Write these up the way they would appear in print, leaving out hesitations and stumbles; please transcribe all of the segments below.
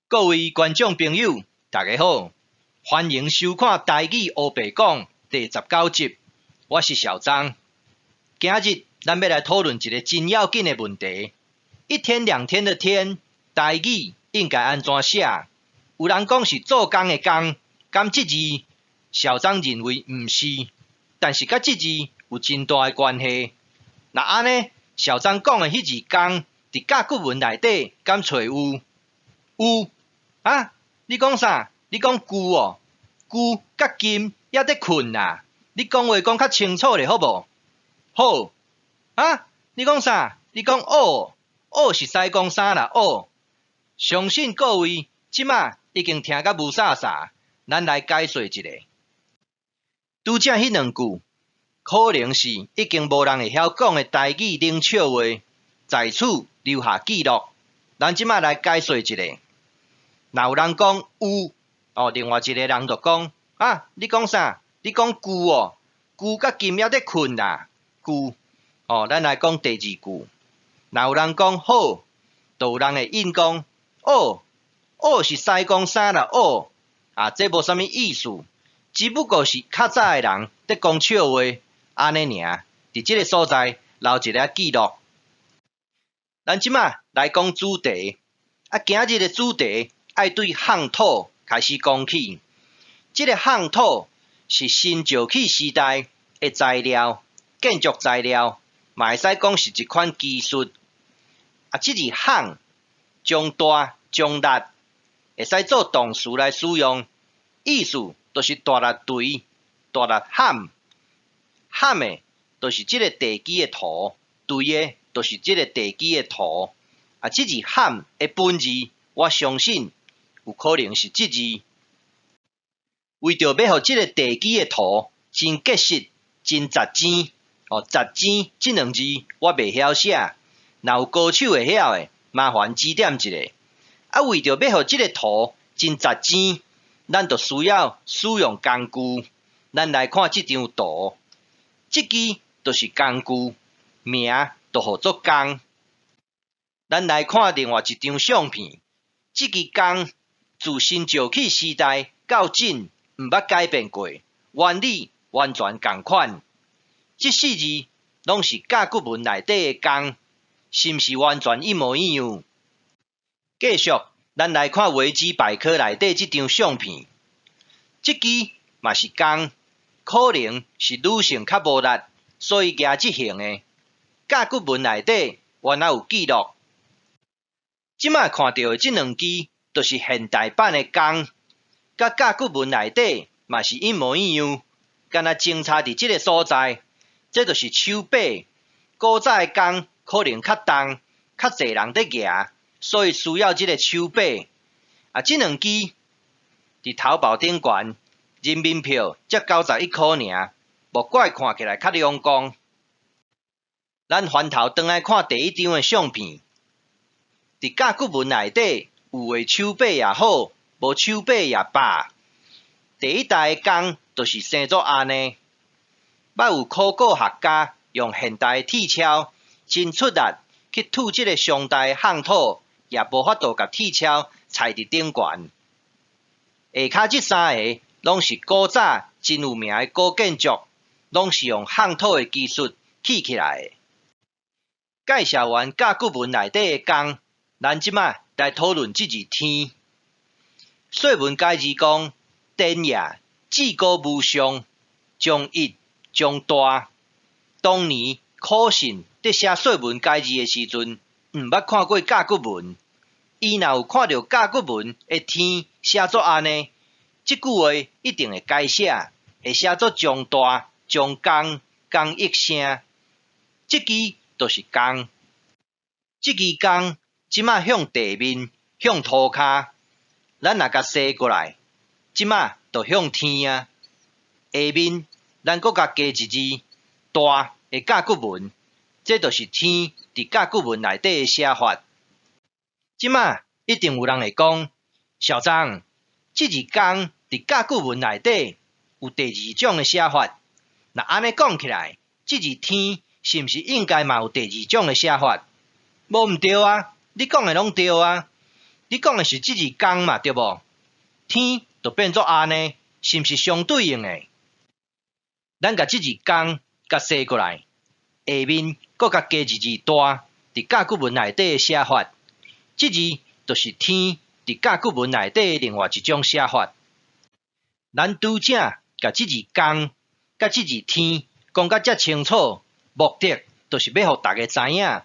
各位觀眾朋友，大家好，歡迎收看《台語烏白講》第19集，我是小張。今日咱欲來討論一个真要緊的問題：一天兩天的天，台語應該按怎寫？有人講是做工的工，敢這字？小張認為毋是，但是佮這字有真大的關係。若按呢，小張講的彼字工，佇甲骨文內底敢揣有？有啊！你講啥？你講舊哦？舊佮金猶咧睏啦！你講話講較清楚咧，好無？好啊！你講啥？你講烏？烏是使講啥啦？烏！相信各位這馬已經聽甲霧煞煞，咱來解說一下。拄才彼兩句，可能是已經無人會曉講的台語冷笑話，在此留下記錄。咱這馬來解說一下。若有人講有，哦，另外一个人就講啊，你講啥？你講舊哦？舊佮金猶咧睏啦，舊哦，咱來講第二句。若有人講好，就有人會應講烏，烏是使講啥啦？烏啊，這無啥物意思，只不過是較早的人佇講笑話，按呢爾。佇這个所在留一个記錄。咱這馬來講主題，啊，今日的主題愛對夯土開始講起。這个夯土是新石器時代的材料，建築材料，嘛會使講是一款技術。啊，這字夯將大將力，會使做動詞來使用，意思就是大力錘、大力夯。夯的，就是這个地基的土；錘的，就是這个地基的土。啊，這字夯的本字，我相信有可能是這字。為著欲予這个地基的土真結實、真實精，哦，實精這兩字我袂曉寫，若有高手會曉的，麻煩指點一下。啊，為著欲予這个土真實精，咱就需要使用工具。咱來看這張圖，這支就是工具，名就號做工。咱來看另外一張相片，這支工自新石器時代到今毋捌改變過，原理完全仝款。這四字攏是甲骨文內底的工，是毋是完全一模一樣？繼續，咱來看維基百科內底這張相片，這支嘛是工，可能是女性較無力，所以舉這型的。甲骨文內底原來有記錄。這馬看著的這兩支，就是現代版的工，佮甲骨文內底嘛是一模一樣，敢若相差佇這个所在，這就是手把。古早的工可能較重，較濟人佇舉，所以需要這个手把。啊，這兩支佇淘寶頂懸，人民幣才91箍爾，無怪看起來較良光。咱翻頭轉來看第一張的相片，佇甲骨文內底有畫手把也好，無手把也罷。第一代的工就是生做按呢。捌有考古學家用現代的鐵鍬，真出力去鑄這个商代的夯土，也無法度共鐵鍬踩佇頂懸。下跤這三个攏是古早真有名的古建築，攏是用夯土的技術起起來的。介紹完甲骨文內底的工，咱這馬來討論這字天。說文解字講：天也，至高無上，將一將大。當年苦信佇寫說文解字的時陣，毋捌看過甲骨文。伊若有看著甲骨文的天寫做按呢，這句話一定會改寫，會寫做將大、將工、工一聲。這支就是工，這支工這馬向地面、向塗跤，咱若共踅過來，這馬就向天啊。下面咱閣共加一字大的甲骨文，這就是天佇甲骨文內底的寫法。這馬一定有人會講，小張，這字工佇甲骨文內底有第二種的寫法。若按呢講起來，這字天是毋是應該嘛有第二種的寫法？無毋對啊，你講的攏對啊。你講的是這字工嘛，對無？天就變做按呢，是毋是相對應的？咱共這字工共踅過來，下面閣共加一字大，佇甲骨文內底的寫法，這字就是天佇甲骨文內底的另外一種寫法。咱拄才共這字工佮這字天講甲遮清楚，目的就是欲予逐家知影，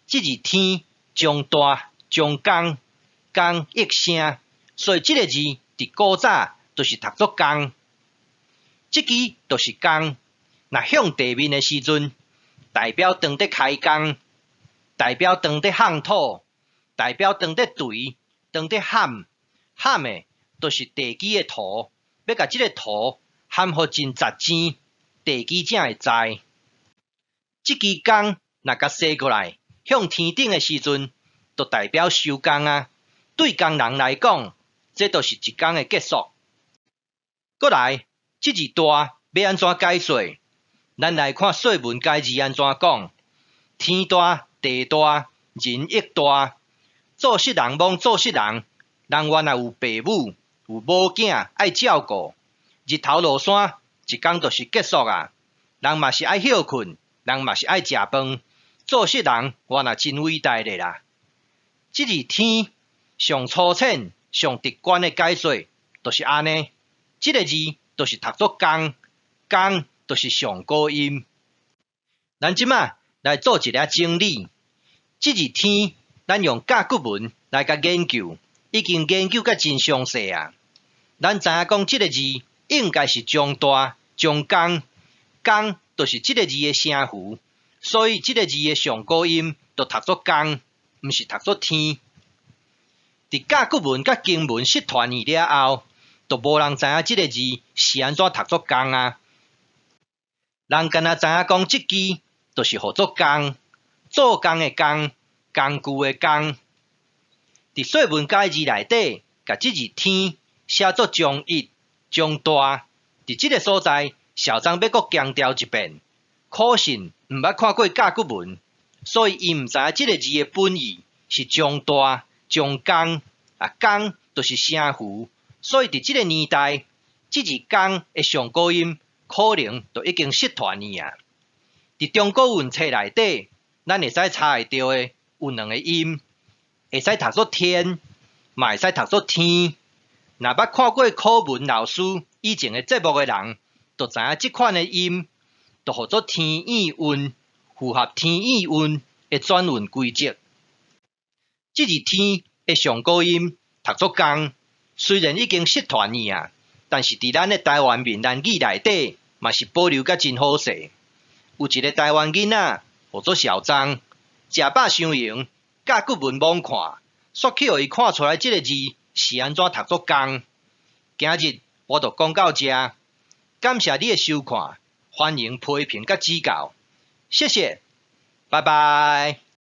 這字天將大將工，工譯聲，所以這个字佇古早就是讀做工。這支就是工，若向地面的時陣，代表當咧開工，代表當咧烘土，代表當咧錘，當咧夯，夯的，就是地基的土，欲共這个土夯予真實正，地基才會知。這支工若共踅過來，向天頂的時陣，就代表收工啊。對工人來講，這就是一工的結束。閣來，這字大欲按怎解說？咱來看《說文解字》按怎講：天大地大，人亦大。做穡人罔做穡人，人原來有爸母有某囝愛照顧。日頭落山，一工就是結束啊。人嘛是愛歇睏，人嘛是愛食飯。做穡人原來真偉大的啦。這字天上粗淺、上直觀的解說，就是按呢。這个字就是讀做工，工就是上古音。咱這馬來做一下整理。這字天，咱用甲骨文來共研究，已經研究甲真詳細啊。咱知影講這个字應該是將大將工，工就是這个字的聲符，所以這个字的上古音就讀做工，毋是讀做天。佇甲骨文佮金文失傳去了後，就無人知影這个字是按怎讀做工啊。人干焦知影講這支就是號做工，做工的工，工具的工。佇《說文解字》內底，共這字天寫做將一將大。佇這个所在，小張欲閣強調一遍，可信毋捌看過甲骨文，所以伊毋知影這个字的本意是將大將工啊，工就是聲符，所以佇這个年代，這字工的上古音可能就已經失傳去啊。佇中國文冊內底，咱會使查會著的有兩个音，會使讀做天，嘛會使讀做天。若捌看過考文老師以前的節目的人，就知影這款的音，就號做天意韻，符合天意韻的轉韻規則。這字天的上古音讀做工，雖然已經失傳去啊，但是佇咱的台灣閩南語內底，嘛是保留甲真好勢。有一个台灣囡仔，號做小張，食飽傷閒，甲骨文罔看，煞去予伊看出來這个字是按怎讀做工。今日我就講到這，感謝你的收看，歡迎批評佮指教，謝謝，拜拜。